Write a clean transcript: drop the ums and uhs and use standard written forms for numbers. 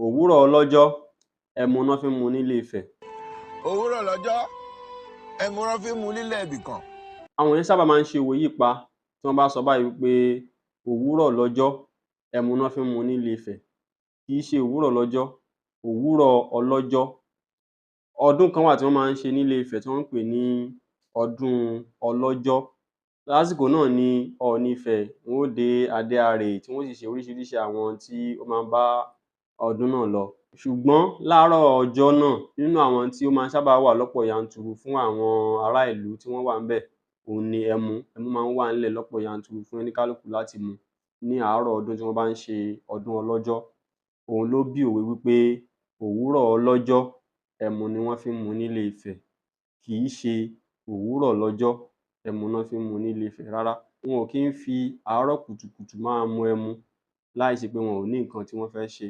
Òwúrọ̀ ọlọ́jọ́, ẹmu ná fi ń mu nílé Ifẹ̀. Òwúrọ̀ lọ́jọ́, ẹmu ná fi ń mu nílẹ̀ ibìkan. Àwọn èèyàn sábà máa ń ṣe òwe yìí pa tí wọ́n bá sọ báyìí wí pé òwúrọ̀ lọjọ́, ẹmu ná fi ń mu nílé Ifẹ̀. Kì í ṣe òwúrọ̀ lọjọ́, òwúrọ̀ ọlọ́jọ́. Ọdún kan wà tí wọ́n máa ń ṣe nílé Ifẹ̀ tí wọ́n ń pè ní ọdún ọlọ́jọ́. Lásìkò náà ni Ọọ̀ni Ifẹ̀ wọ́n ó dé adé arè, tí wọ́n ó sì ṣe oríṣiríṣi àwọn tí ó máa ń bá ọdún náà lọ. Ṣùgbọ́n láàárọ̀ ọjọ́ náà, nínú àwọn tí ó máa ń sábà wà lọ́pọ̀ yanturu fún àwọn ará ìlú tí wọ́n wà ńbẹ̀, òhun ni ẹmu. Ẹmu máa ń wà ńlẹ̀ lọ́pọ̀ yanturu fún oníkálùkù láti mu ní àárọ̀ ọdún tí wọ́n bá ń ṣe ọdún ọlọ́jọ́. Òhun ló bí òwe wí pé òwúrọ̀ ọlọ́jọ́, ẹmu ni wọ́n fi ń mu nílé Ifẹ̀. Kì í ṣe òwúrọ̀ lọjọ́, ẹmu ná fi ń mu nílé Ifẹ̀. Rárá, wọn ò kí ń fi àárọ̀ kùtùkùtù máa mu ẹmu láì ṣe pé wọn ò ní nǹkan tí wọ́n fẹ́ ṣe.